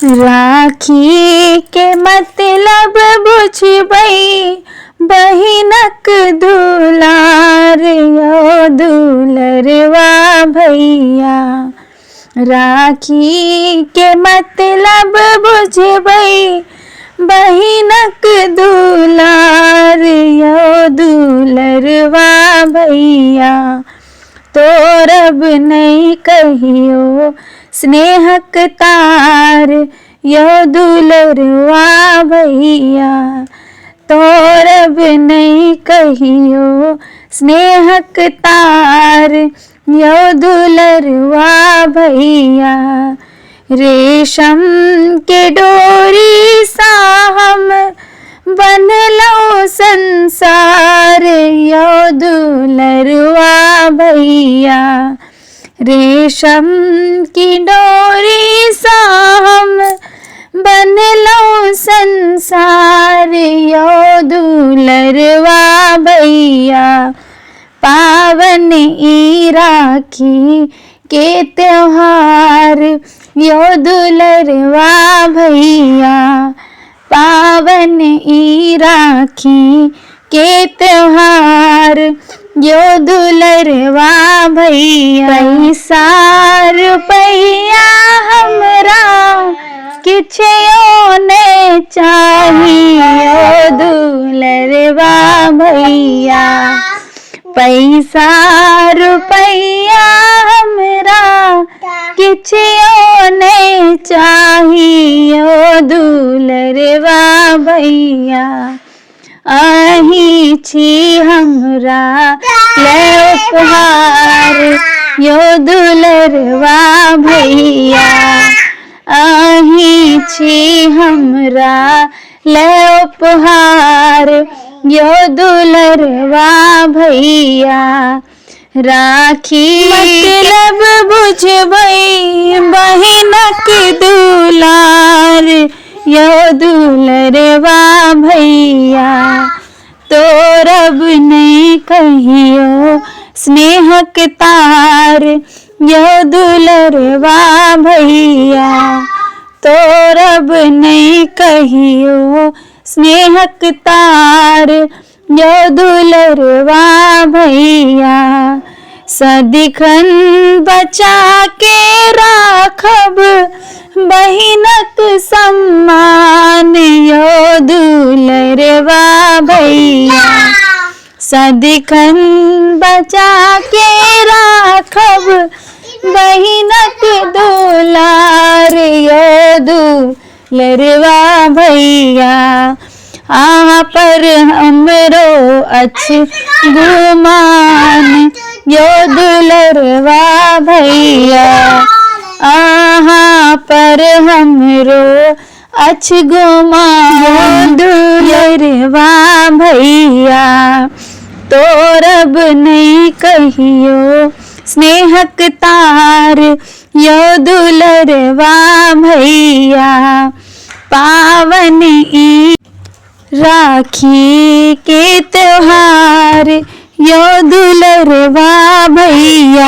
राखी के मतलब बुझबै बहिनक दुलार यौ दुलरवा भैया। राखी के मतलब बुझबै बहिनक दुलार यौ दुलरवा भैया। तोड़ब नहि कहियो स्नेहक तार यौ दुलरवा भैया। तोड़ब नहि कहियो स्नेहक तार यौ दुलरवा भैया। रेशम के डोरी सा हम बनलहुँ संसार यौ दुलरवा भैया। रेशम की डोरी सा हम बनलहुँ संसार यौ दुलरवा भैया। पावन ई राखी के त्योहार यौ दुलरवा भैया। पावन ई राखी के त्योहार यौ दुलरवा भैया। पैसा रुपैया हमरा किछो नहि चाही यौ दुलरवा भैया। पैसा रुपैया हमरा किछो नहि चाही यौ दुलरवा भैया। अहीं छी हमरा ले उपहार यौ दुलरवा भैया। अहीं छी हमरा ले उपहार यौ दुलरवा भैया। राखी मतलब बुझबै बहिनक दुलार यौ दुलरवा भैया। तोड़ब नहि कहियो स्नेहक तार यौ दुलरवा भैया। तोड़ब नहि कहियो स्नेहक तार यौ दुलरवा भैया। सदिखन बचा के राखब बहिनक सम्मान यौ दुलरवा भैया। सदिखन बचा के राखब बहिनक दुलार यौ दुलरवा भैया। अहाँ पर हमरो अछि गुमान यौ दुलरवा भैया। अहाँ पर हमरो अछि गुमान दुलरवा भैया। तोड़ब नहि कहियो स्नेहक तार यौ दुलरवा भैया। पावन ई राखी के त्योहार यौ दुलरवा भैया।